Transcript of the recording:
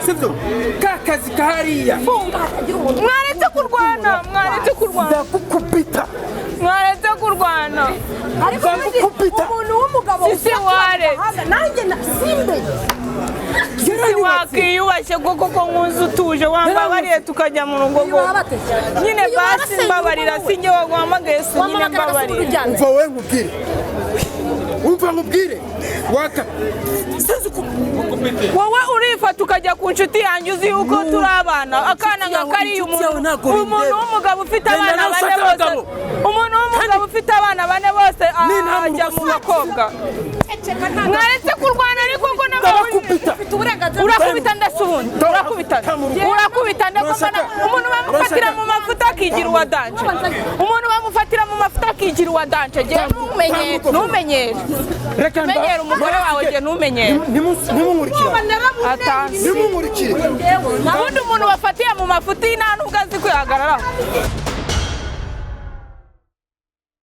Sibyo, ka kazi kahariya. Mwaretse kurwana, mwaretse kurwana. Ndagukubita. Mwaretse kurwana. Ariko ubundi Ndagukubita. umuntu w'umugabo Sisi ushyira ware. ku gahanga, nanjye simbe. Si wakiyubashye koko ko nkuzi utuje, wambabariye tukajya mu rugo Uyu koko. wabate. Nyine Uyu basi wabase, mbabarira, uyu si njye waguhamagaye, si nyine Wampamagara se mbabarira. uryamye. Umva wowe nkubwire, umva nkubwire, waka sinzi uko. Wowe urifata ukajya ku nshuti yanjye, uzi yuko turi abana, akana nka kariya. Inshuti yawe Umuntu ntabwo umuntu bindeba. w'umugabo ufite Genda abana nawe bane ushake bose, abagabo. umuntu w'umugabo ufite abana bane bose Ninta mu ajya rugo mu bakobwa. Mwaretse kurwana ariko ko Ndabakubita. Ufite uburenganzira. Urakubita ndetse ubundi urakubita, urakubita ndakomana. Umuntu bamufatira mu mafuta akigira uwa danger, umuntu bamufatira mu mafuta akigira uwa danger. Jye ntumenyere, ntumenyere. Reka Menyera umugore wawe, jye ntumenyere. Ntimunkurikire. Atansi. Ntimunkurikire. Ubundi umuntu bafatiye mu mafuti nta nubwo azi kwihagararaho.